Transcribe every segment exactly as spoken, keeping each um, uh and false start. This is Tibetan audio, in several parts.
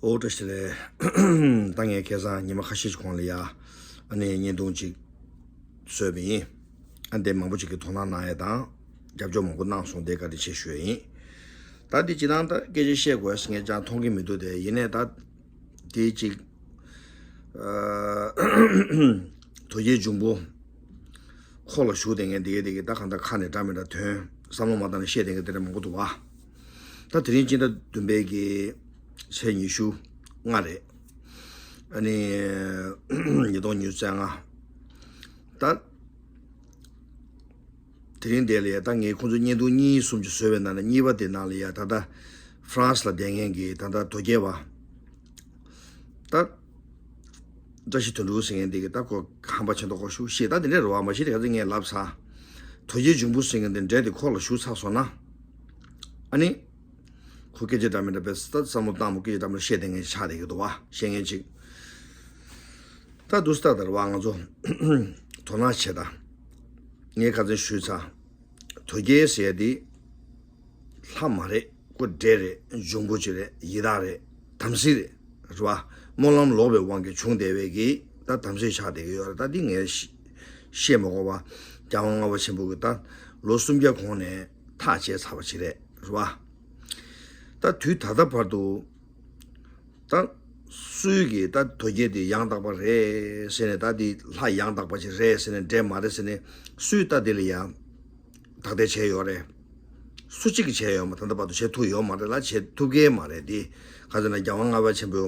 ཨོ་བཀྲ་ཤིས་བདེ་ལེགས། ད་ངས་ཁ་སང་ཉི་མ་ཁ་ཤས་ཀྱི་གོང་ལ་ཡ། ཨ་ནི་བརྙན་ཐུང་ཅིག་བཟོས་པ་ཡིན། ཨ་འདི་མང་པོ་ཅིག་གིས་དོ་སྣང་གནང་ཡ་དང་། རྒྱབ་སྐྱོར་མང་པོ་གནང་སོང་། དེ་བཀའ་དྲིན་ཆེ་ཞུ་ཡ་ཡིན། ད་འདི་སྤྱིར་བཏང་ད་སྐད་ཆ་བཤད་དགོས་ཟེར་མཁན་ཅང་མཐོང་གི་མི་འདུག་དེ་ཡིན་ནའི་ད། དེ་ཅིག་ཨ་དོལ་རྒྱལ་འབྱུང་པོ་འཁོར་ལ་ཞུགས་བསྡད་མཁན་དེ་གས་དེ་གས་ད་གང་ལྟར་ཁ་ནས་འདྲ་མི་འདྲ་དོན་བསམ་བློ་མ་བཏང་ནས་བཤད་བསྡད་མཁན་དེ་འདྲ་མང་པོ་འདུག་བ། ད་དེ་རིང་སྤྱི་ཟླ་བདུན་པའི་གི་ཚེས་ཉི་ཤུ་ལྔ་རེད། ཨ་ནི་ཉིས་སྟོང་ཉི་ཤུ་རྩ་ལྔ། ད་དེ་རིང་འདི་ལ་ཡ་ད་ངས་ཁོང་ཚོ་བརྙན་ཐུང་གཉིས་གསུམ་ཅིག་བཟོས་པའི་ནང་ནས་གཉིས་པ་དེ་ནང་ལ་ཡ་ད་ལྟ་ཧྥ་རན་སི་ལ་བསྡད་མཁན་གྱི་ད་ལྟ་དོལ་རྒྱལ་བ། ད་བཀྲ་ཤིས་དོན་གྲུབ་ཟེར་མཁན་དེ་གི་ད་ཁོ་ཧམ་པ་ཆེ་མདོག་ཁ་ཤུགས་ཤིག་ད་དེ་འདྲས་རེད་བ། མ་གཞི་དེ་ག་ཚོད་ངས་ལབ་ཚར། དོལ་རྒྱལ་འབྱུང་པོ་ཟེར་མཁན་དེ་འདྲས་དེ་འཁོར་ལ་ཞུགས་ཚར་སོང་ན། ཨ་ནི། ཁོ་སྐད་ཆ་འདྲ་མི་འདྲ་བས་ད་བསམ་བློ་བཏང་མོ་སྐད་ཆ་འདྲ་མི་འདྲ་བཤད་བསྡད་མཁན་ཆགས་བསྡད་ཀྱི་འདུག་བ། བཤད་མཁན་ཅིག་ད་འདུག་སེ་ད་རེད་བ། ང་ཚོ་དོ་སྣང་བྱེད་ད། ངས་ཁ་སང་ཞུས་ཚར། དོལ་རྒྱལ་ཟེར་ཡ་དེ་ལྷ་མ་རེད། ཁོ་འདྲེ་རེད། འབྱུང་པོ་ཅིག་རེད། ཡི་དྭགས་རེད། དམ་སྲི་རེད། རེད་བ། སྨོན་ལམ་ལོག་པའི་དབང་གིས་བྱུང་བསྡད་པའི་གི་ད་དམ་སྲི་ཆགས་བསྡད་ཀྱི་ཡོད་རེད། ད་འདི་ངས་ཤི་བཤད་མ་དགོས་པ། རྒྱལ་དབང་ལྔ་པ་ཆེན་པོ་གི་ད་ལོ་སུམ་བརྒྱ་གོང་ནས་ཐག་བཅད་ཚར་བ་ཅིག་རེད། རེད་བ། ད་དུས་ད་ལྟ་བར་དུ། ད་སུས་ཀྱིས་ད་དོལ་རྒྱལ་དེ་ཡང་དག་པ་རེད་ཟེར་ནས། ད་འདི་ལྷ་ཡང་དག་པ་ཅིག་རེད་ཟེར་ནས། འདྲེ་མ་རེད་ཟེར་ནས་སུས་ད་འདི་ལ་ཡང་དག་ཐེར་བྱས་ཡོད་རེད། སུ་གཅིག་གིས་བྱས་ཡོད་མ། ད་ལྟ་བར་དུ་བྱེད་ཐུབ་ཡོད་མ་རེད་ལ། བྱེད་ཐུབ་ཀྱི་མ་རེད། འདི་ག་ཚོད་ན་རྒྱལ་དབང་ལྔ་པ་ཆེན་པོ་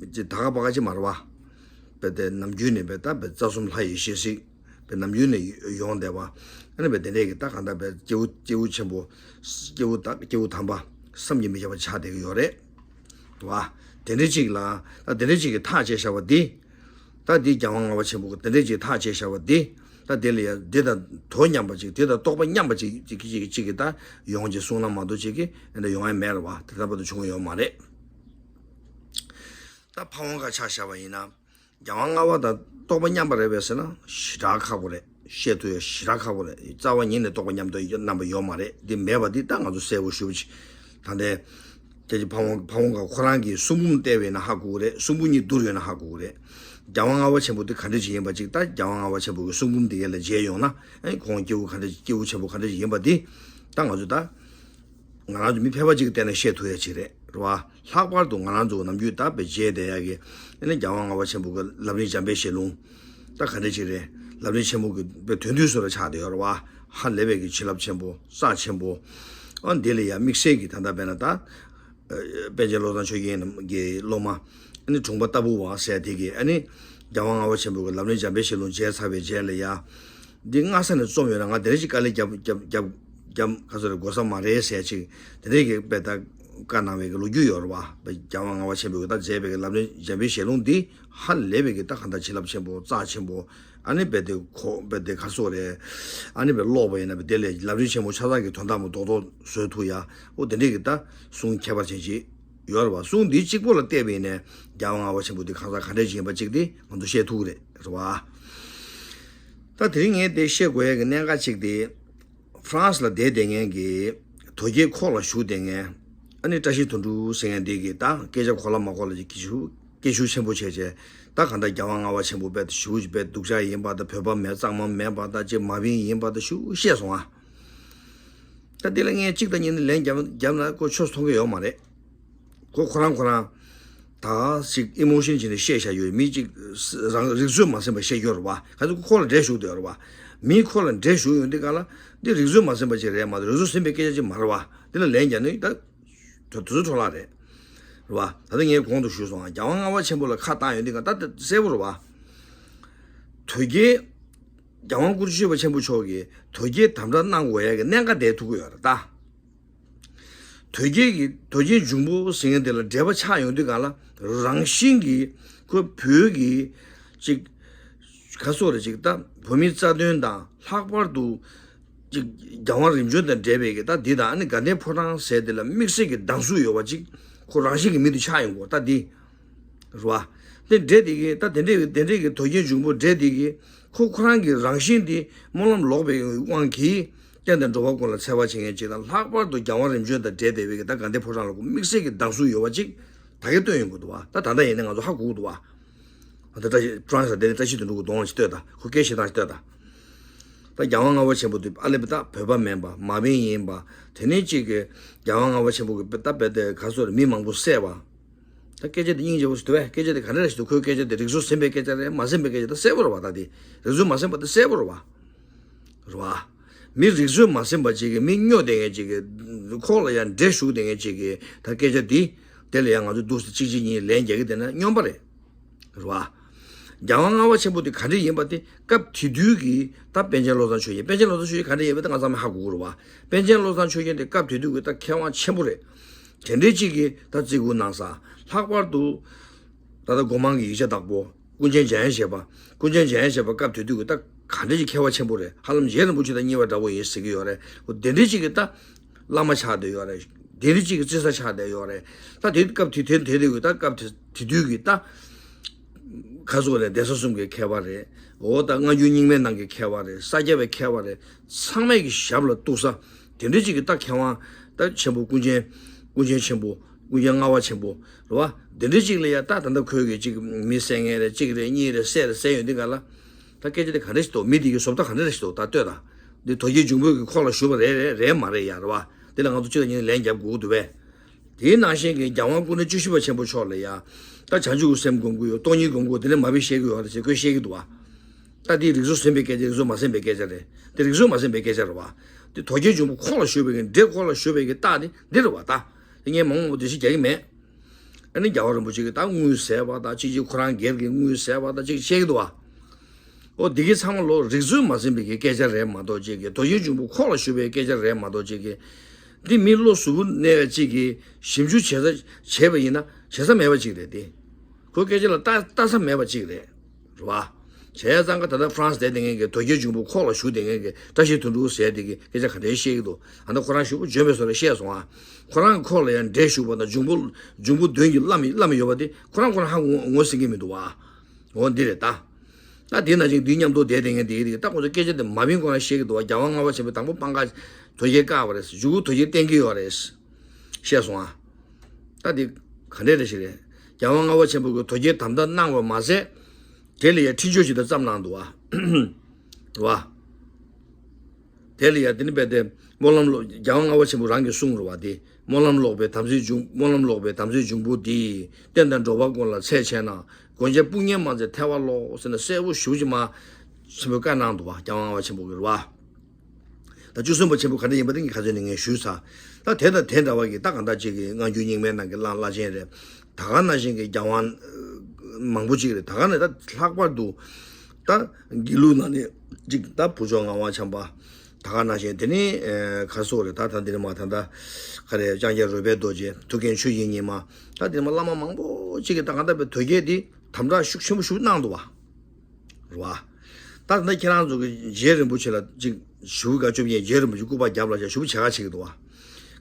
ཅིག་ད་ག་པ་ག་ཅིག་མ་རེད་བ། དཔེ་དེ་ནམ་རྒྱུན་ནས་དཔེ་ད་དཔེ་རྩ་གསུམ་ལྷ་ཡི་སྤྱན་གཟིགས་དཔེ་ནམ་རྒྱུན་ནས་ཡོང་བསྡད་པ། ཨ་ནི་དཔེ་དེ་འདྲས་ཀྱི་ད་གང་ལྟར་དཔེ་སྐྱེས་བུ་སྐྱེས་བུ་ཆེན་པོ། སྐྱེས་བུ་དང་སྐྱེས་བུ་དམ་པ་བསམ་གྱིས་མི་ཁྱབ་པ་ཆགས་བསྡད་ཀྱི་ཡོད་རེད། བ། དེ་འདྲ་ཅིག་ལ་ད་དེ་འདྲ་ཅིག་གིས་ཐག་བཅད་བཞག་པ་འདི། ད་འདི་རྒྱལ་དབང་ལྔ་པ་ཆེན་པོ་གིས་དེ་འདྲ་ཅིག་ཐག་བཅད་བཞག་པ་འདི། ད་དེ་ལ་ཡ་འདི་དང་དོ་མཉམ་པ་ཅིག་འདི་དང་རྟོགས་པ་མཉམ་པ་ཅིག་ཅིག་ཅིག་ཅིག་གིས་ད་ཡོང་ཅིག་གསུངས་ན་མ་གཏོགས་ཅིག་གིས་འདི་འདྲ་ཡོང་ཡ་མེད་རེད་བ། དེ་ལྟ་བུ་དུ་བྱུང་ཡོད་མ་རེད། ད་ཕ་བོང་ཁ་ཆ་བཞག་པ་ཡིན་ན། རྒྱལ་དབང་ལྔ་པ་དང་རྟོགས་པ་མཉམ་པ་རེད་པས་ཟེར་ན་ཞེ་དྲག་ཁག་པོ་རེད། བཤད་ཐུབ་ཡ་ཞེ་དྲག་ཁག་པོ་རེད། རྩ་བ་ཉིད་ནས་རྟོགས་པ་མཉམ་དུ་རྣམ་པ་ཡོད་མ་རེད། འདི་མེད་པ་འདི་ད་ང་ཚོ་གསལ་པོ་ཞུ་བ་ཅིག་ད་ལྟའི་ཁྱེད་ཀྱི་ཕ་བོང་ཕ་བོང་ཁ་ཁོ་རང་གིས་གསུང་འབུམ་བལྟས་པ་ཡིན་ན་ཧ་གོ་གི་རེད། གསུང་འབུམ་གཉིས་བསྡུར་ཡོད་ན་ཧ་གོ་གི་རེད། རྒྱལ་དབང་ལྔ་པ་ཆེན་པོ་འདི་ག་འདྲ་ཅིག་ཡིན་པ་ཅིག་ད་རྒྱལ་དབང་ལྔ་པ་ཆེན་པོ་གི་གསུང་འབུམ་འདི་ཡན་ལ་མཇལ་ཡོང་ན། ཨེ་ཁོང་སྐྱེས་བུ་ག་འདྲ་སྐྱེས་བུ་ཆེན་པོ་ག་འདྲ་ཅིག་ཡིན་པ་འདི་ད་ང་ཚོ་ད། ང་རང་ཚོ་མི་ཕལ་པ་ཅིག་གི་ལྟས་ན་བཤད་ཐུབ་ཡ་ཅིག་རེད། རེད་བ། ལྷག་པར་དུ་ང་རང་ཚོ་ནམ་རྒྱུན་ད་དཔེ་མཇལ་བསྡད་ཡ་གི་ཨ་ནི་རྒྱལ་དབང་ལྔ་པ་ཆེན་པོ་གི་ལམ་རིམ་འཇམ་དཔལ་ཞལ་ལུང་ད་ག་འདྲ་ཅིག་རེད། ལམ་རིམ་ཆེན་མོ་གི་དཔེ་དོན་བསྡུས་སུ་ར་ཆགས་བསྡད་ཡོད་རེད་བ། ཧ་ལས་པའི་གི་བྱིན་རླབས་ཆེན་པོ་རྩ་ཆེན་པོ། ཨ་འདི་ལ་ཡ་དམིགས་བསལ་གྱི་ད་ལྟ་དཔེར་ན་ད་པཎ་ཆེན་བློ་བཟང་ཆོས་རྒྱན་གྱི་སློབ་མ་ཨ་ནི་དྲུང་པ་ལྟ་བུ་བ་ཟེར་དེ་གི་ཨ་ནི་རྒྱལ་དབང་ལྔ་པ་ཆེན་པོ་གི་ལམ་རིམ་འཇམ་དཔལ་ཞལ་ལུང་མཇལ་ཚར་བའི་རྗེས་ལ་ཡ། འདི་སྔ་ས་ནས་རྩོམ་ཡོད་ན་ང་དེ་རིང་ཅིག་དཀའ་ལས་རྒྱབ་རྒྱབ་རྒྱབ་རྒྱབ་ག་ཚོད་རེད་དགོས་ས་མ་རེད་ཟེར་ཅིག་དེ་འདྲའི་གི་དཔེ་ད་བཀའ་གནང་བའི་གི་ལོ་རྒྱུས་ཡོད་རེད་བ། དཔེ་རྒྱལ་དབང་ལྔ་པ་ཆེན་པོས་གི་ད་མཛད་པའི་གི་ལམ་རིམ་འཇམ་དཔལ་ཞལ་ལུང་འདི་ཧ་ལས་པའི་གི་ད་གང་ལྟར་བྱིན་རླབས་ཆེན་པོ་རྩ་ཆེན་པོ་ཨ་ནི་དཔེ་དེ་གོ་དཔེ་དེ་ག་ཚོད་རེད། ཨ་ནི་དཔེ་ཀློག་པ་ཡིན་ན་དཔེ་དེ་ལས་ལམ་རིམ་ཆེན་མོ་ཆ་ཚང་གི་དོན་དག་མོ་རྡོག་རྡོག་བཟོ་ཐུབ་ཡ། ཨོ་དེ་འདྲའི་གི་ད་གསུང་ཁྱད་པར་ཅན་ཅིག་ཡོད་རེད་བ། གསུང་འདི་གཅིག་པོ་ལ་བལྟས་པ་ཡིན་ནའི་རྒྱལ་དབང་ལྔ་པ་ཆེན་པོ་འདི་གང་ཟག་ག་འདྲ་ཅིག་ཡིན་པ་གཅིག་དེ་ང་ཚོ་ཤེས་ཐུབ་ཀྱི་རེད། རེད་བ། ད་དེ་རིང་ངས་འདི་བཤད་དགོས་ཡ་གི་གནད་འགག་གཅིག་དེ། ཧྥ་རན་སི་ལ་བསྡད་བསྡད་མཁན་གྱི་དོལ་རྒྱལ་འཁོར་ལ་ཞུགས་བསྡད་མཁན་ཨ་ནི་བཀྲ་ཤིས་དོན་གྲུབ་ཟེར་མཁན་འདི་གི་ད་སྐད་ཆ་གོ་ལ་མ་གོ་ལ་ཅིག་སྐད་ཤུགས་སྐད་ཤུགས་ཆེན་པོ་བྱས་བྱས་ད་གང་ལྟར་རྒྱལ་དབང་ལྔ་པ་ཆེན་པོ་དཔེ་ཞུ་དཔེ་སྡུག་ཅག་ཡིན་པ་དང་། བོད་པ་མེད་གཙང་མ་མེད་པ་དང་། ཅིག་མ་བིན་ཡིན་པ་དང་ཞུ་བཤད་སོང་ཨ། ད་འདི་ལ་ངས་གཅིག་དང་གཉིས་ནས་ལན་བརྒྱབ་བརྒྱབ་ན་ཁོ་ཆོས་མཐོང་གི་ཡོད་མ་རེད། ཁོ་ཁོ་རང་ཁོ་རང་ད་ཅིག་ཨི་མོ་ཤན་བྱས་ནས་བཤད་བཞག་ཡོད། མི་གཅིག་རང་རིག་མཛོད་མ་ཟིན་པ་བཤད་རྒྱུ་རེད་བ། ག་ཚོད་ཁོ་ལ་འདྲེ་ཞུགས་བསྡད་ཡོད་རེད་བ། མི་ཁོ་ལ་འདྲེ་ཞུགས་ཡོང་དུས་ག་ལ་འདི་རིག་མཛོད་མ་ཟིན་པ་ཅིག་རེད་མ་གཏོགས་རིག་མཛོད་ཟིན་པའི་སྐད་ཆ་ཅིག་མ་རེད་བ། འདི་ལ་ལན་རྒྱག་ནི་ད་དུ་དུ་འཕྲོ་བརླག་རེད། རེད་བ། ད་ལྟ་ངས་གོང་དུ་ཞུས་སོང་ང་། རྒྱལ་དབང་ལྔ་པ་ཆེན་པོ་ལ་ཁ་བཏང་ཡོང་དུས་ག་ད་གསལ་པོ་རེད་བ། དོལ་རྒྱལ་རྒྱལ་དབང་སྐུ་ཕྲེང་བཅུ་པ་ཆེན་པོ་མཆོག་གིས་དོལ་རྒྱལ་དམ་དྲག་གནང་དགོས་ཡ་གི་གནད་འགག་དེ་ཐུག་གི་ཡོད་རེད་ད། དོལ་རྒྱལ་གྱི་དོལ་རྒྱལ་འབྱུང་པོ་ཟེར་མཁན་དེ་ལ་འདྲེས་པ་ཆགས་ཡོང་དུས་ག་ལ་རང་བཞིན་གྱིས་ཁོ་བོད་ཀྱི་ཅིག་ག་སོགས་རེ་ཅིག་ད་བོད་མིའི་རྩ་དོན་དང་ལྷག་པར་དུ་ཅིག་རྒྱལ་དབང་རིམ་བྱོན་དང་འབྲེལ་བའི་གི་ད་འདི་དང་ཨ་ནི་དགའ་ལྡན་ཕོ་བྲང་ཟེར་དེ་ལ་དམིགས་བསལ་གྱི་སྡང་ཟུག་ཡོད་པ་ཅིག་ཁོ་རང་བཞིན་གྱི་མི་དེ་ཆགས་ཡོང་གོ་ད་འདི། རེད་བ། དེ་འདྲེ་དེ་གི་ད་དེ་འདྲེ་གི་དེ་འདྲེ་གི་དོལ་རྒྱལ་འབྱུང་པོ་འདྲེ་དེ་གི་ཁོ་ཁོ་རང་གི་རང་བཞིན་དེ་སྨོན་ལམ་ལོག་པའི་དབང་གིས་བསྟན་དང་འགྲོ་བ་ཀུན་ལ་འཚེ་བ་བྱེད་མཁན་ཅིག་དང་ལྷག་པར་དུ་རྒྱལ་དབང་རིམ་བྱོན་དང་འབྲེལ་བསྡད་པའི་གི་ད་དགའ་ལྡན་ཕོ་བྲང་ལ་ཁོ་དམིགས་བསལ་གྱི་སྡང་ཟུག་ཡོད་པ་ཅིག་ ད་གིན་བཏོན་ཡོང་གི་འདུག་བ། ད་ད་ལྟ་ཡིན་ན་ང་ཚོ་ཧ་གོ་གི་འདུག་བ། ད་བཀྲ་ཤིས་ཕ་རན་སི་དེ་ནས་བཀྲ་ཤིས་དོན་གྲུབ་ཀྱི་གདོང་ལ་ཅིག་ལྟོས་དང་། ཁོ་སྐད་བཤད་སྟངས་ཅིག་ལྟོས་དང་། ད་རྒྱལ་དབང་ལྔ་པ་ཆེན་པོ་དེ་ཨ་ལེ་པ་ད་བོད་པ་མིན་པ་མ་བིན་ཡིན་པ། དེ་ནས་ཅིག་གི་རྒྱལ་དབང་ལྔ་པ་ཆེན་པོ་གི་ད་བོད་དེ་ག་སོ་རེ་མི་མང་པོ་བསད་པ། ད་སྐད་ཆ་དེ་སྙིང་རྗེ་པོ་ཞིག་འདུག་བས། སྐད་ཆ་དེ་ག་འདྲ་ཞིག་འདུག་ཁོའི་སྐད་ཆ་དེ་རིགས་གཟུགས་ཟིན་པའི་སྐད་ཆ་རེད་མ་ཟིན་པའི་སྐད་ཆ་ད་གསལ་པོ་རེད་བ། ད་དེ་རིགས་གཟུགས་མ་ཟིན་པ་ད་གསལ་པོ་རེད་བ། རེད་བ། མི་རིགས་གཟུགས་མ་ཟིན་པ་ཅིག་གི་མི་སྨྱོ་བསྡད་མཁན་ཅིག་གི་ཁོག་ལ་ཡང་འདྲེ་ཞུགས་བསྡད་མཁན་ཅིག་གི་ད་སྐད་ཆ་འདི་དེ་ལ་ཡང་ང་ཚོ་འདུག་སེ་གཅིག་གཅིག་གཉིས་ལན་རྒྱག་གི་བསྡད་ན་སྨྱོན་པ་རེད། རེད་བ། རྒྱལ་དབང་ལྔ་པ་ཆེན་པོ་དེ་ག་འདྲ་ཡིན་པ་དེ་སྐབས་དེ་དུས་ཀྱི་ད་པཎ་ཆེན་བློ་བཟང་ཆོས་རྒྱན། པཎ་ཆེན་བློ་བཟང་ཆོས་རྒྱན་ག་འདྲ་ཡིན་པ་དེ་ང་ཚང་མས་ཧ་གོ་གི་རེད་བ། པཎ་ཆེན་བློ་བཟང་ཆོས་རྒྱན་དེ་སྐབས་དེ་དུས་ཀྱི་ད་མཁས་དབང་ཆེན་པོ་རེད། དེ་འདྲའི་གཅིག་གིས་ད་བརྩི་བཀུར་གནང་ས། ལྷག་པར་དུ་ད་ལྟ་སྒོ་མང་གི་ཡིག་ཆ་བདག་པོ་ཀུན་མཁྱེན་འཇམ་དབྱངས་བཞད་པ། ཀུན་མཁྱེན་འཇམ་དབྱངས་བཞད་པ་སྐབས་དེ་དུས་ཀྱི་ད་ག་འདྲ་ཅིག་མཁས་པ་ཆེན་པོ་རེད། ཧ་ལམ་རྗེ་རིན་པོ་ཆེ་དང་གཉིས་པ་འདྲ་པོ་ཡིན་ཟེར་གྱི་ཡོད་རེད། འོ་དེ་འདྲའི་གཅིག་གིས་ད་བླ་མ་ཆགས་བསྡད་ཡོད་རེད། དེ་འདྲའི་གཅིག་གིས་རྩེ་ས་ཆགས་བསྡད་ཡོད་རེད། ད་དེ་སྐབས་དེ་དེ་དེ་དུས་ཀྱི་ད་སྐབས་དེ་དེ་དུས་ཀྱི་ད་ཁ་སོ་རེད། གདན་ས་གསུམ་གྱི་མཁས་པ་རེད། འོ་ད་སྔ་འགྱུར་རྙིང་མའི་ནང་གི་མཁས་པ་རེད། ས་སྐྱ་པའི་མཁས་པ་རེད། ཚང་མས་ཀྱི་ཞབས་ལ་གཏུགས་ས། དེ་འདྲ་ཅིག་གི་ད་མཁས་དབང་ད་ཆེན་པོ་ཀུན་མཁྱེན། ཀུན་མཁྱེན་ཆེན་པོ། ཀུན་མཁྱེན་ལྔ་པ་ཆེན་པོ། རེད་བ། དེ་འདྲ་ཅིག་ལ་ཡ་ད་ད་ལྟ་ཁོས་གི་ཅིག་མི་བསད་མཁན་རེད། གཅིག་རེད། གཉིས་རེད། བསད་རེད། བསད་ཡོང་དུས་ག་ལ། ད་སྐད་ཆ་དེ་ག་འདྲ་ཞིག་འདུག་མི་དེ་གི་བཟོ་ལྟ་ག་འདྲ་ཞིག་འདུག་ད་ལྟོས་དང་། འདི་དོལ་རྒྱལ་འབྱུང་པོ་གི་ཁོག་ལ་ཞུགས་པ་རེད་རེད་རེད་མ་རེད་ཡ། རེད་བ། དེ་ལ་ང་ཚོ་སྤྱི་ལ་ཉིན་ལན་རྒྱབ་དགོས་ཀྱི་འདུག་བས། དེའི་ནང་བཞིན་གྱི་རྒྱལ་དབང་སྐུ་ཕྲེང་བཅུ་བཞི་པ་ཆེན་པོ་མཆོག་ལ་ཡ། ད་བྱང་ཆུབ་ཀྱི་སེམས་སྒོམ་གྱི་ཡོད། སྟོང་ཉིད་སྒོམ་གྱི་ཡོད། དེ་འདྲ་མ་བི་བཤད་ཀྱི་ཡོད་རེད་ཟེར་ཁོས་བཤད་ཀྱི་འདུག་བ། ད་དེ་རིགས་གཟུགས་ཟིན་པའི་སྐད་ཆ། རིགས་གཟུགས་མ་ཟིན་པའི་སྐད་ཆ་རེད། དེ་རིགས་གཟུགས་མ་ཟིན་པའི་སྐད་ཆ་རེད་བ། དེ་དོལ་རྒྱལ་འབྱུང་པོ་ཁོག་ལ་ཞུགས་པའི་གི་འདྲེ་ཁོག་ལ་ཞུགས་པའི་གི་རྟགས་དེ་འདི་རེད་བ། ད་དེ་ངས་མང་མང་པོ་འགྲེལ་བཤད་རྒྱག་གི་མེད། ཨ་ནི་རྒྱལ་བ་རིན་པོ་ཆེ་གིས་ད་དངུལ་ཟས་པ་དང་གཅིག་གཅིག་ཁོ་རང་སྒེར་གྱི་དངུལ་ཟས་པ་དང་གཅིག་བཤད་ཀྱི་འདུག་བ། ཨོ་འདི་གི་ཚང་མ་ལོ་རིགས་གཟུགས་མ་ཟིན་པའི་གི་སྐད་ཆ་རེད་མ་གཏོགས་ཅིག་གི། དོལ་རྒྱལ་འབྱུང་པོ་ཁོག་ལ་ཞུགས་པའི་སྐད་ཆ་རེད་མ་གཏོགས་ཅིག་གི། འདི་མི་བློ་གཟུ་བོ་གནས་པ་ཅིག་གིས་ཞིབ་འཇུག་བྱེད་ས་བྱས་པ་ཡིན་ན་བྱེད་ས་མེད་པ་ཅིག་རེད་དེ། ཁོའི་སྐད་ཆ་ལ་ལྟ་ལྟ་ས་མེད་པ་ཅིག་རེད། རེད་བ། བྱས་ཙང་ཀ་ད་ལྟ་ཧྥ་རན་སི་བསྡད་བསྡད་མཁན་གྱི་དོལ་རྒྱལ་འབྱུང་པོ་ཁོག་ལ་ཞུགས་བསྡད་མཁན་གྱི་བཀྲ་ཤིས་དོན་གྲུབ་ཟེར་དེ་གི་སྐད་ཆ་ག་འདྲའི་བཤད་ཀྱི་འདུག་ཨ་ནི་ཁོ་རང་ཞུ་བ་འཇོན་པའི་བཟོ་འདྲ་བཤད་སོང་ཨ། ཁོ་རང་གི་ཁོག་ལ་ཡང་འདྲེ་ཞུགས་པ་དང་འབྱུང་པོ་འབྱུང་པོ་གདོན་གྱིས་བརླམས་བརླམས་ཡོད་པ་དེ་ཁོ་རང་ཁོ་རང་ཧ་ངོ་ངོ་ཟིན་གྱི་མི་འདུག་བ། འོ་འདི་རེད་ད། ད་དེ་ནང་བཞིན་འདི་མཉམ་དུ་བསྡད་བསྡད་མཁན་དེ་གི་དེ་གི་ད་ཁོ་ཚོ་སྐད་ཆ་དེ་མ་བིན་ཁོ་རང་བཤད་ཀྱི་འདུག་བ། རྒྱལ་དབང་ལྔ་པ་ཆེན་པོས་དང་པོ་སྤང་ཁ་དོལ་རྒྱལ་བཀག་པ་རེད། གཞུག་གུ་དོལ་རྒྱལ་བསྟེན་གྱི་ཡོད་རེད། བཤད་སོང་ཨ། ད་འདི་ག་འདྲས་རེད་ཞིག་རེད། རྒྱལ་དབང་ལྔ་པ་ཆེན་པོ་གིས་དོལ་རྒྱལ་དམ་དྲག་གནང་བ་མ་ཟད། དེ་ལ་ཡང་འཕྲིན་བཅོལ་ཞིག་ད་བརྩམས་གནང་འདུག་ཨ། རེད་བ། དེ་ལ་ཡང་དེ་ནི་རྦད་དེ་སྨོན་ལམ་ལོ་རྒྱལ་དབང་ལྔ་པ་ཆེན་པོ་རང་གིས་གསུངས་རེད་བ་དེ། སྨོན་ལམ་ལོག་པའི་དམ་ཚིག་འབྱུང་སྨོན་ལམ་ལོག་པའི་དམ་ཚིག་འབྱུང་པོ་འདིས། བསྟན་དང་འགྲོ་བ་ཀུན་ལ་འཚེ་ཆེ་ན། མགོན་སྐྱབས་དཔུང་གཉེན་མ་མཛད་ཐལ་བ་ལོག་ཟེར་ནས་གསལ་པོ་ཞེ་པོ་ཅིག་མ་ཆེན་པོས་བཀའ་གནང་འདུག་བ། རྒྱལ་དབང་ལྔ་པ་ཆེན་པོ་གིས་རེད་བ། ད་བཅུ་གསུམ་པ་ཆེན་པོ་ག་འདྲ་ཡིན་པ་དེ་ངས་ཁ་སང་ནས་ངས་ཞུས་ཚར། ད་དེ་དང་དེ་འདྲ་བ་གི་ད་གང་ལྟར་ཅིག་གི་སྔ་འགྱུར་རྙིང་མའི་ནང་གི་བླ་བླ་ཆེན་རེད། ད་ག་ནང་བཞིན་གྱི་རྒྱལ་དབང་མང་པོ་ཅིག་རེད། ད་ག་ནས་ད་ལྷག་པར་དུ་ད་དགེ་ལུགས་ནང་ནས་ཅིག་ད་ཕུར་ལྕོག་ངག་དབང་བྱམས་པ། ད་ག་ནང་བཞིན་དེ་ནི་ག་རེ་ཟེར་དགོས་རེད། ད་ད་འདི་ནས་མར་ད་ད་ག་རེ་ལྕང་སྐྱ་རོལ་པའི་རྡོ་རྗེ། ཐུའུ་བཀྭན་ཆོས་ཀྱི་ཉི་མ། ད་འདི་ནས་མར་བླ་མ་མང་པོ་ཅིག་གིས་ད་གང་ལྟར་བའི་དོལ་རྒྱལ་འདི་དམ་དྲག་ཤུགས་ཆེན་པོ་ཞིག་གནང་འདུག་བ། རེད་བ། ད་ལྟ་ཁྱེད་རང་ཚོ་གི་རྗེ་རིན་པོ་ཆེ་ལ་ཅིག་ཞུ་ག་བཅོ་བརྒྱད་རྗེ་རིན་པོ་ཆེ་སྐུ་པར་རྒྱབ་ལ་བཞག་ཞུ་བྱེད་ག་བྱེད་ཀྱི་འདུག་བ།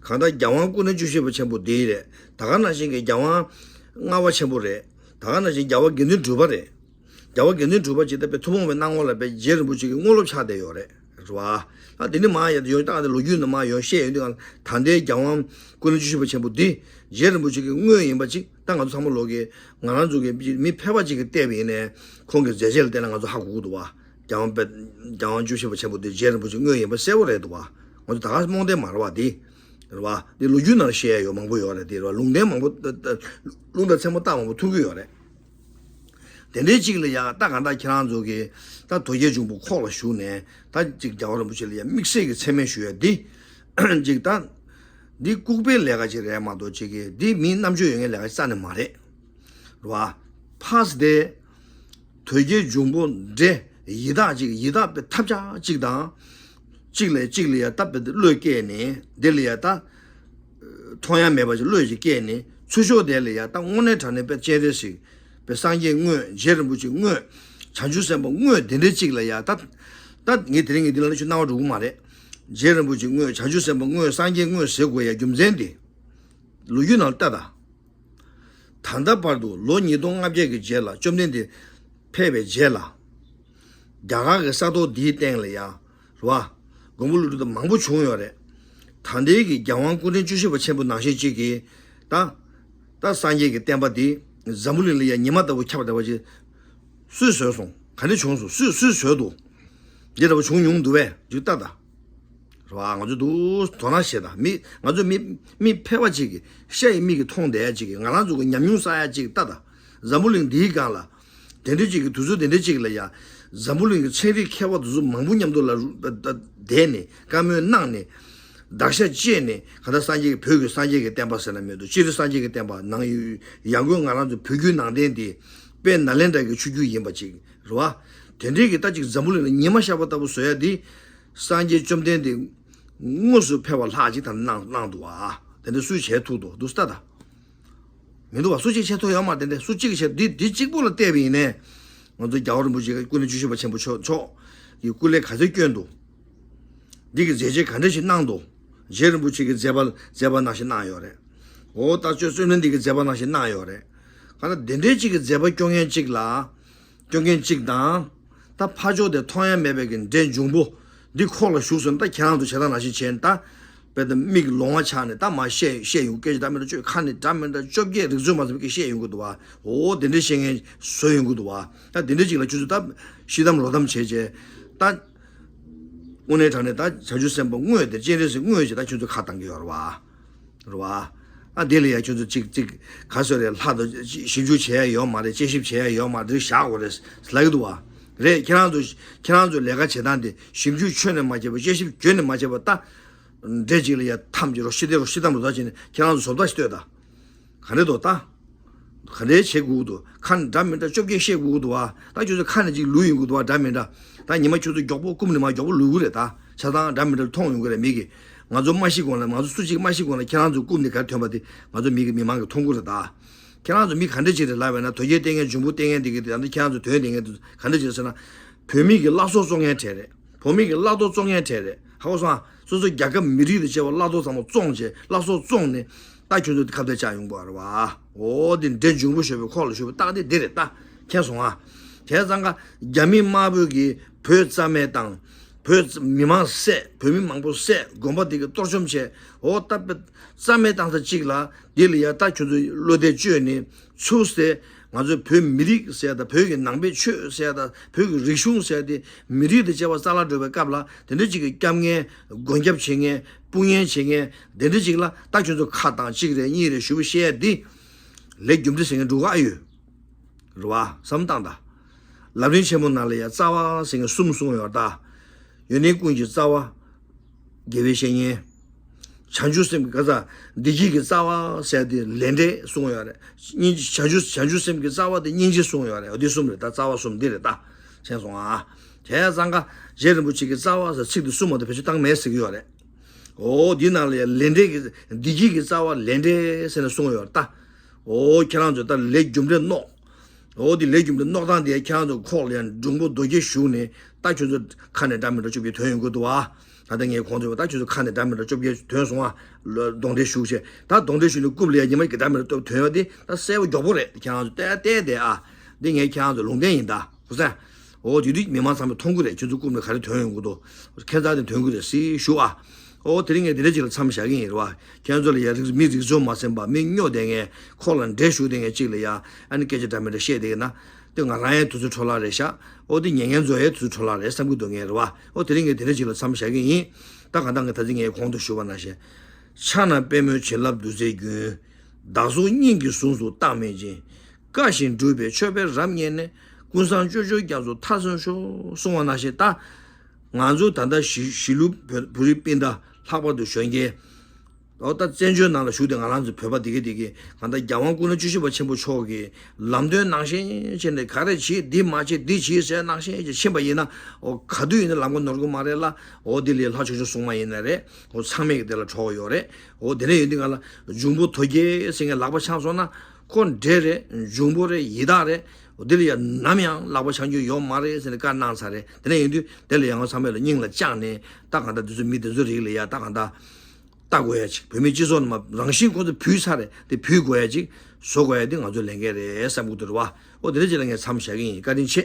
གང་ལྟར་རྒྱལ་དབང་སྐུ་ཕྲེང་བཅུ་བཞི་པ་ཆེན་པོ་འདི་རེད། ད་ག་ནང་བཞིན་གྱི་རྒྱལ་དབང་ལྔ་པ་ཆེན་པོ་རེད། ད་ག་ནང་བཞིན་རྒྱལ་བ་དགེ་འདུན་གྲུབ་པ་རེད། རྒྱལ་བ་དགེ་འདུན་གྲུབ་པ་ཅིག་ད་དཔེ་ཐུན་མོང་བའི་སྣང་ངོ་ལ་དཔེ་རྗེ་རིན་པོ་ཆེ་གི་དངོས་སློབ་ཆགས་བསྡད་ཡོད་རེད། རེད་བ། ད་འདི་ནི་མ་ཡ་ཡོད་ད་ག་ནས་ལོ་རྒྱུས་ནས་མ་ཡོང་བཤད་ཡོང་དུས་གང་ལ་ད་ལྟའི་རྒྱལ་དབང་སྐུ་ཕྲེང་བཅུ་བཞི་པ་ཆེན་པོ་འདི་རྗེ་རིན་པོ་ཆེ་གི་དངོས་ཡིན་པ་ཅིག་ད་ང་ཚོ་ཚང་མ་ལོག་གི་ང་རང་ཚོ་གི་མི་ཕལ་པ་ཅིག་གིས་བལྟས་པ་ཡིན་ནའི་ཁོང་གི་མཛད་རྗེས་ལ་བལྟས་ན་ང་ཚོ་ཧ་གོ་གི་འདུག་བ། རྒྱལ་དབང་པད་རྒྱལ་དབང་བཅུ་བཞི་པ་ཆེན་པོ་འདི་རྗེ་རིན་པོ་ཆེ་དངོས་ཡིན་པ་གསལ་པོ་རེད་འདུག་བ། ང་ཚོ་ད་ག་རྨོངས་དད་མ་རེད་བ་འདི། རེད་བ། འདི་ལོ་རྒྱུས་ནང་ལ་བཤད་ཡ་ཡོད་མང་པོ་ཡོད་རེད་དེ་རེད་བ། ལུང་བསྟན་མང་པོ་ལུང་དང་མཚན་མོ་རྟགས་མང་པོ་ཐུག་གི་ཡོད་རེད། དེ་འདྲའི་གཅིག་ལ་ཡ་ད་གང་ལྟར་ཁྱེད་རང་ཚོ་གི་ད་དོལ་རྒྱལ་འབྱུང་པོ་ཁོག་ལ་ཞུགས་ནས་ད་གཅིག་རྒྱལ་བ་རིན་པོ་ཆེ་ལ་ཡ་དམིགས་བསལ་གྱི་མཚན་སྨད་ཞུ་ཡ་འདི། གཅིག་ད། འདི་ལྐུགས་པའི་ལས་ཀ་ཅིག་རེད་མ་གཏོགས་ཅིག་གི་འདི་མིའི་རྣམ་དཔྱོད་ཡོད་མཁན་ལས་ཀ་རྩ་ནས་མ་རེད། རེད་བ། ཕ་སི་ཏེ། དོལ་རྒྱལ་འབྱུང་པོ་འདྲེ་ཡི་དྭགས་ཅིག་ཡི་དྭགས་པའི་ཐབས་ཆག་ཅིག་དང་། གཅིག་ལས་གཅིག་ལ་ཡ་ད་བློས་བཀལ་ནས་འདི་ལ་ཡ་ད། མཐོང་ཡ་མེད་པ་ཅིག་བློས་ཅིག་བཀལ་ནས་ཚུར་ཤོག་དེ་ལ་ཡ་ད་དངོས་གནས་དྲང་གནས་དཔེ་སྤྱན་རས་གཟིགས་དཔེ་སངས་རྒྱས་དངོས་རྗེ་རིན་པོ་ཆེ་དངོས་བྱང་ཆུབ་སེམས་དཔའ་དངོས་དེ་འདྲའི་གཅིག་ལ་ཡ་ད། ད་ངས་དེ་རིང་ངས་འདི་ལ་ནི་ཆུ་སྣང་བ་འགྲོ་གི་མ་རེད། རྗེ་རིན་པོ་ཆེ་དངོས་བྱང་ཆུབ་སེམས་དཔའ་དངོས་སངས་རྒྱས་དངོས་ཟེར་དགོས་ཡ་རྒྱུ་མཚན་དེ། ལོ་རྒྱུས་ནང་ལ་ལྟ་ད། ད་ལྟ་བར་དུ་ལོ་ཉིས་སྟོང་ལྔ་བརྒྱ་གི་རྗེས་ལ་བཅོམ་ལྡན་འདས་ཕེབས་པའི་རྗེས་ལ། རྒྱ་གར་གྱི་ས་ཐོག་འདིའི་སྟེང་ལ་ཡ། རེད་བ། མགོན་པོ་ཀླུ་སྒྲུབ་དང་མང་པོ་བྱུང་ཡོད་རེད། ད་ལྟའི་གི་རྒྱལ་དབང་སྐུ་ཕྲེང་བཅུ་བཞི་པ་ཆེན་པོ་ནང་བཞིན་གཅིག་གིས་ད། ད་སངས་རྒྱས་ཀྱི་བསྟན་པ་འདི་འཛམ་བུ་གླིང་ལ་ཡང་ཉི་མ་ལྟ་བུ་ཁྱབ་པ་འདྲ་བ་ཅིག་སུས་བཟོས་སོང་། ག་འདྲ་བྱུང་སོང་། སུས་སུས་བཟོས་འདུག་འདི་འདྲ་བ་བྱུང་མྱོང་འདུག་པས་ཅིག་ལྟ་ད། རེད་བ། ང་ཚོ་འདུག་དོ་སྣང་བྱེད་ད། མི་ང་ཚོ་མི་མི་ཕལ་བ་ཅིག་གིས་ཤ་ཡི་མིག་གིས་མཐོང་བསྡད་ཡ་ཅིག་གིས་ང་རང་ཚོ་གི་ཉམས་མྱོང་བསགས་ཡ་ཅིག་ལྟ་ད། འཛམ་བུ་གླིང་འདིའི་སྒང་ལ། དེ་འདྲ་ཅིག་གི་དུས་ཚོད་དེ་འདྲ་ཅིག་ལ་ཡ། འཛམ་བུ་གླིང་གི་ཚན་རིག་མཁས་པ་དེ་ཚོ་མང་པོ་མཉམ་དུ་ལ་བསྡད་ནས་བཀའ་མོལ་གནང་ནས། བདག་ཤ་བཅད་ནས་ག་ད་སངས་རྒྱས་ཀྱི་བོད་ཀྱི་སངས་རྒྱས་ཀྱི་བསྟན་པ་ཟེར་ན་མེད་དོ། སྤྱིར་སངས་རྒྱས་ཀྱི་བསྟན་པ་ནང་ཡོད། ཡང་སྒོས་ང་རང་ཚོ་བོད་བརྒྱུད་ནང་བསྟན་དེ་དཔལ་ནཱ་ལེནྡྲ་གི་ཆོས་བརྒྱུད་ཡིན་པ་ཅིག་རེད་བ། དེ་འདྲའི་གི་ད་ཅིག་འཛམ་བུ་གླིང་ལ་ཉི་མ་ཤར་བ་ལྟ་བུ་བཟོ་ཡ་དེ། སངས་རྒྱས་བཅོམ་ལྡན་འདས་དངོས་སུ་ཕེབས་པ་ལྷག་ཅིག་ད་གནང་གནང་འདུག་བ། དེ་འདྲ་སུས་བྱས་ཐུབ་འདུག་འདུག་ལྟ་ད། མི་འདུག་བ། སུ་གཅིག་བྱེད་ཐུབ་ཡོད་མ་རེད། དེ་འདྲ་སུ་གཅིག་གིས་བྱེད། འདི་འདི་གཅིག་པུ་ལ་བལྟས་པ་ཡིན་ནའི། ང་ཚོ་རྒྱལ་བ་རིན་པོ་ཆེ་གི་སྐུ་ན་བཅུ་བཞི་པ་ཆེན་པོ་མཆོག་མཆོག་གི་སྐུ་ལས་ག་ཚོད་བསྐྱོན་འདུག་འདི་གི་མཛད་རྗེས་ག་འདྲ་ཞིག་གནང་འདུག་རྗེ་རིན་པོ་ཆེ་གི་མཛད་པ་མཛད་པ་ནང་བཞིན་གནང་ཡོད་རེད། འོ་ད་ཆོས་བརྩོན་ལེན་འདི་གི་མཛད་པ་ནང་བཞིན་གནང་ཡོད་རེད། ག་ན་དེ་འདྲའི་གཅིག་གི་མཛད་པ་སྐྱོང་མཁན་གཅིག་ལ། སྐྱོང་མཁན་གཅིག་དང་། ད་ཕར་ཕྱོགས་དེ་མཐོང་ཡ་མེད་པའི་གི་འདྲེ་འབྱུང་པོ་འདི་ཁོག་ལ་ཞུགས་སོང་། ད་ཁྱེད་རང་ཚོ་བྱེད་སྟངས་ནང་བཞིན་བྱས་ནས་ད། དཔེ་ད་མིག་ལོང་བ་ཆགས་ནས་ད་མར་བཤད་བཤད་ཡོང་། སྐད་ཆ་འདྲ་མི་འདྲ་བཅོས། ཁ་ནས་འདྲ་མི་འདྲ་བཅོ་བརྒྱད་རིགས་ཚོད་མ་ཚོད་ཀྱི་བཤད་ཡོང་གི་འདུག་བ། འོ་དེ་འདྲ་བཤད་མཁན་བཟོ་ཡོང་གི་འདུག་བ། ད་དེ་འདྲ་ཅིག་ལ་ཁྱོད་ཚོ་ད་ཤི་གཏམ་ལོག་གཏམ་བྱས་བྱས་ད། དངོས་གནས་དྲང་གནས་ད་བྱང་ཆུབ་སེམས་དཔའ་དངོས་དེ་སྤྱན་རས་གཟིགས་དངོས་ཅིག་ད་ཁྱོད་ཚོ་ཁ་བཏང་གི་ཡོད་རེད་བ། རེད་བ། ཨ་དེ་ལ་ཡ་ཁྱོད་ཚོ་གཅིག་གཅིག་ག་ཟེར་རེད། ལྷག་ཏུ་ཞིབ་འཇུག་བྱེད་ཡ་ཡོད་མ་རེད། དཔྱད་ཞིབ་བྱེད་ཡ་ཡོད་མ་རེད། བཞག་དགོས་རེད་ལབ་ཀྱི་འདུག་བ། རེད། ཁྱེད་རང་ཚོ་ཁྱེད་རང་ཚོ་ལས་ཀ་བྱེད་སྟངས་དེ་ཞིབ་འཇུག་ཁྱོན་ནས་མ་བྱས་པ། དཔྱད་ཞིབ་ཁྱོན་ནས་མ་བྱས་པ་ད། འདྲེ་གཅིག་ལ་ཡ་ཐམས་ཅད་རོ་ཤི་དེ་རོ་ཤི་དམ་རོ་ད་བྱས་ནས་ཁྱེད་རང་ཚོ་བཟོ་ལྟ་ཞིག་ལྟོས་ད། ག་འདྲས་འདུག་ད། ག་འདྲས་བྱེད་དགོས་ཀྱི་འདུག་ཁ་ནས་འདྲ་མི་འདྲ་བཅོ་བརྒྱད་བཤད་དགོས་ཀྱི་འདུག་བ། ད་ཁྱོད་ཚོ་ཁ་ནས་ཅིག་ལུས་ཡོང་གི་འདུག་བ། འདྲ་མི་འདྲ། ད་ཉི་མ་ཁྱོད་ཚོ་མགྱོགས་པོ་རྐུབ་ནས་མར་མགྱོགས་པོ་ལུས་གི་རེད་ད། ཆ་ཚང་འདྲ་མི་འདྲ་མཐོང་ཡོང་གི་རེད་མིག་གིས། ང་ཚོ་མ་ཤི་གོང་ལ། ང་ཚོ་སུ་གཅིག་མ་ཤི་གོང་ལ་ཁྱེད་རང་ཚོ་རྐུབ་ནས་ག་རེ་ཐོན་པ་དེ་ང་ཚོ་མིག་གིས་མི་མང་གིས་མཐོང་གི་རེད་ད། ཁྱེད་རང་ཚོ་མི་ག་འདྲས་ཅིག་རེད་ལབ་པས་ན། དོལ་རྒྱལ་བསྟེན་མཁན་འབྱུང་པོ་བསྟེན་མཁན་དེ་གི་དེ་ད་ཁྱེད་རང་ཚོ་དོན་བསྟེན་མཁན་དེ་ག་འདྲས་ཅིག་རེད་ཟེར་ན། བོད་མི་གི་བླ་སྲོག་བཙོང་མཁན་གྲས་རེད། བོད་མི་གི་བླ་རྡོ་བཙོང་མཁན་གྲས་རེད། ཧ་གོ་སོང་ཨ། སོ་སོ་རྒྱལ་ཁབ་མི་རིགས་དང་བཅས་པ་བླ་རྡོ་ཚང་མ་བཙོང་བྱས། བླ་སྲོག་བཙོང་ནས་ད་ཁྱོད་ཚོ་ཁ་གཏད་བཅག་ཡོང་པ་རེད་བ། འོ་འདི་འདྲེ་འབྱུང་པོ་ཞོགས་པའི་ཁོག་ལ་ཞུགས་པའི་རྟགས་དེ་འདི་རེད་ད། མཁྱེན་སོང་ཨ། བྱས་ཙང་ཀ་རྒྱ་མི་དམར་པོ་གིས་བོད་རྩ་མེད་བཏང་། བོད་མི་མང་བསད། བོད་མི་མང་པོ་བསད། དགོན་པ་དེ་གི་གཏོར་བཅོམ་བྱས། འོ་ད་དཔེ་རྩ་མེད་བཏང་ས་གཅིག་ལ། འདི་ལ་ཡ་ད་ཁྱོད་ཚོ་བློ་གཏད་བཅོལ་ནས་ཚུར་ཟེར། ང་ཚོའི་བོད་མི་རིགས་ཟེར་ཡ་དང་། བོད་ཀྱི་ནང་པའི་ཆོས་ཟེར་ཡ་དང་། བོད་ཀྱི་རིག་གཞུང་ཟེར་ཡ་དེ་མི་རིགས་དང་བཅས་པ་རྩ་བརླག་འགྲོ་བའི་སྐབས་ལ། དེ་འདྲ་ཅིག་གི་སྐྱབས་མགོན་མགོན་སྐྱབས་བྱེད་མཁན། དཔུང་གཉེན་བྱེད་མཁན་དེ་འདྲ་ཅིག་ལ་ད་ཁྱོད་ཚོ་ཁ་བཏང་། གཅིག་རེད་གཉིས་རེད་ཞུ་བ་བཤད་ཡ་དེ། ལས་རྒྱུ་འབྲས་ཟེར་མཁན་འགྲོ་གི་ཨ་ཡོད། རེད་བ། བསམ་བཏང་ད། ལམ་རིམ་ཆེན་མོ་ནང་ལ་ཡ་རྩ་བ་ཟེར་མཁན་གསུམ་གསུངས་ཡོད་ད། ཡོན་ཏན་ཀུན་གྱི་རྩ་བ། དགེ་བའི་བཤེས་གཉེན། བྱང་ཆུབ་སེམས་ཀྱི་ག་ས། བདེ་སྐྱིད་ཀྱི་རྩ་བ་ཟེར་དེ་ལས་འབྲས་གསུངས་ཡོད་རེད། སྙིང་རྗེ། བྱང་ཆུབ་བྱང་ཆུབ་སེམས་ཀྱི་རྩ་བ་དེ་སྙིང་རྗེ་གསུངས་ཡོད་རེད། འོ་དེ་གསུམ་རེད་ད། རྩ་བ་གསུམ་འདི་རེད་ད། མཁྱེན་སོང་ཨ། བྱས་ཙང་ཀ་རྗེ་རིན་པོ་ཆེ་གི་རྩ་བ་ཟེར་ཚིག་དེ་གསུམ་མ་གཏོགས་བེད་སྤྱོད་བཏང་མེད་ཟེར་གྱི་ཡོད་རེད། འོ་འདི་ནང་ལ་ཡ་ལས་འབྲས་ཀྱི། བདེ་སྐྱིད་ཀྱི་རྩ་བ་ལས་འབྲས་ཟེར་ནས་གསུངས་ཡོད་རེད་ད། འོ་ཁྱེད་རང་ཚོ་ད་ལས་རྒྱུ་འབྲས་མནོག་འོ་དེ་ལས་རྒྱུ་འབྲས་མནོག་སྟངས་དེ་ཁྱེད་རང་ཚོ་ཁོག་ལ་ཡང་འབྱུང་པོ་རྡོ་རྗེ་ཞུགས་ནས། ད་ཁྱོད་ཚོ་ཁ་ནས་འདྲ་མི་འདྲ་བཅོ་བརྒྱད་ཐོན་ཡོང་གི་འདུག་བ། ད་ལྟ་ངས་གོང་དུ་ད་ཁྱོད་ཚོ་ཁ་ནས་འདྲ་མི་འདྲ་བཅོ་བརྒྱད་ཐོན་སོང་བ། གདོན་འདྲེ་ཞུགས་བྱས། ད་གདོན་འདྲེ་ཞུགས་ནས་རྐུབ་ལ་ཡང་ཉི་མ་གི་འདྲ་མི་འདྲ་ཐོན་ཡོང་དེ་ད་གསལ་པོ་མགྱོགས་པོ་རེད། ཁྱེད་རང་ཚོ་བལྟས་བལྟས་བསྡད་ཨ། འདི་ངས་ཁྱེད་རང་ཚོ་ལུང་བསྟན་ཡིན་ད། ཧུ་སན། འོ་དེ་དུས་མི་མང་ཚང་མས་མཐོང་གི་རེད། ཁྱོད་ཚོ་རྐུབ་ནས་ག་རེ་ཐོན་ཡོང་གི་འདུག་ཁྱད་མཚར་དེ་ཐོན་གི་རེད་ཟེར་ཞུ་ཨ། འོ་དེ་རིང་ངས་དེ་འདྲ་ཅིག་ལ་མཚམས་བཞག་གི་ཡིན་རེད་བ། ཁྱེད་ཚོ་ལ་ཡ་རིག་མི་རིག་ཚོད་མ་ཟིན་པ། མི་སྨྱོ་བསྡད་མཁན། ཁོག་ལ་འདྲེ་ཞུགས་བསྡད་མཁན་ཅིག་ལ་ཡ་ཨ་ནི་སྐད་ཆ་འདྲ་མི་འདྲ་བཤད་བསྡད་ཡིན་ན། དེ་ང་རང་ཡང་དུས་ཚོད་འཕྲོ་བརླག་རེད་ཤག་འོ་དེ་ཉན་མཁན་ཚོ་ཡང་དུས་ཚོད་འཕྲོ་བརླག་རེད་བསམ་གི་འདུག་ངས་རེད་བ། འོ་དེ་རིང་ངས་དེ་འདྲ་ཅིག་ལ་མཚམས་བཞག་གི་ཡིན། ད་གང་ལྟར་ངས་ད་ཅི་ངས་གོང་དུ་ཞུས་པ་ནང་བཞིན། ཕྱག་ན་པདྨོའི་བྱིན་རླབས་བདུད་རྩིའི་རྒྱུན། བདག་སོགས་སྙིང་གི་ཟུངས་སུ་བཏགས་མེད་ཅིང་། བཀའ་བཞིན་སྒྲུབ་པའི་མཆོད་པས་རབ་མཉེས་ནས། ཀུན་བཟང་སྤྱོད་མཆོག་རྒྱ་མཚོ་མཐར་སོན་ཤོག་གསུངས་པ་ནང་བཞིན། ད་ང་ཚོ་ད་ལྟ་གཞིས་གཞིས་ལུས་བོད་བོད་རིགས་སྤུན་ཟླ། ལྷག་པར་དུ་གཞོན་སྐྱེས། འོ་ད་བཙན་བྱོལ་ནང་ལ་བཞུགས་ཏེ་ང་རང་ཚོ་བོད་པ་དེ་གི་དེ་གི་གང་ལྟར་རྒྱལ་དབང་སྐུ་ན་བཅུ་བཞི་པ་ཆེན་པོ་མཆོག་གིས་ལམ་སྟོན་ནང་བཞིན་བྱས་ནས། ག་རེ་བྱེད། འདི་མ་བྱེད། འདི་བྱེད་ཟེར་ནང་བཞིན་བྱས་ཕྱིན་པ་ཡིན་ན། འོ་ག་དུས་ཡིན་ན་ལམ་ཁ་ནོར་གི་མ་རེད་ལ། འོ་དེ་ལས་ལྷ་ཆོས་སྐྱོང་སྲུང་མ་ཡིན་ན་རེད། འོ་ཚང་མས་ཀྱི་དེ་ལ་གྲོགས་ཡོད་རེད། འོ་དེ་འདྲ་ཡིན་དུས་ང་ལ་འབྱུང་པོ་རྡོ་རྗེ་ཟེར་མཁན་ལག་པ་འཆང་སོང་ན། ཁོ་འདྲེ་རེད། འབྱུང་པོ་རེད། ཡི་དྭགས་རེད། འོ་དེ་ལ་ཡང་ནམ་ཡང་ལག་པ་འཆང་རྒྱུ་ཡོད་མ་རེད་ཟེར་ནས་བཀའ་གནང་ཚར་རེད། དེ་འདྲ་ཡིན་དུས་དེ་ལ་ཡང་ང་ཚང་མས་ལ་སྙིང་ལ་བཅངས་ནས། ད་གང་ལྟར་དེ་ཚོ་མི་དེ་ཚོ་རིགས་ལ་ཡ་ད་གང་ལྟར་ལྟ་དགོས་ཡ་ཅིག་བོད་མིའི་སྤྱི་ཚོགས་ནང་མ་རང་བཞིན་ཁོ་ཚོ་བུད་ཚར་རེད། དེ་བུད་དགོས་ཡ་ཅིག་བཟོ་དགོས་ཡ་དེ་ང་ཚོའི་ལས་འགན་རེད་བསམ་གྱི་འདུག་རེད་བ། འོ་དེ་འདྲ་ཅིག་ལ་ངས་མཚམས་བཞག་གི་ཡིན། བཀའ་དྲིན་ཆེ།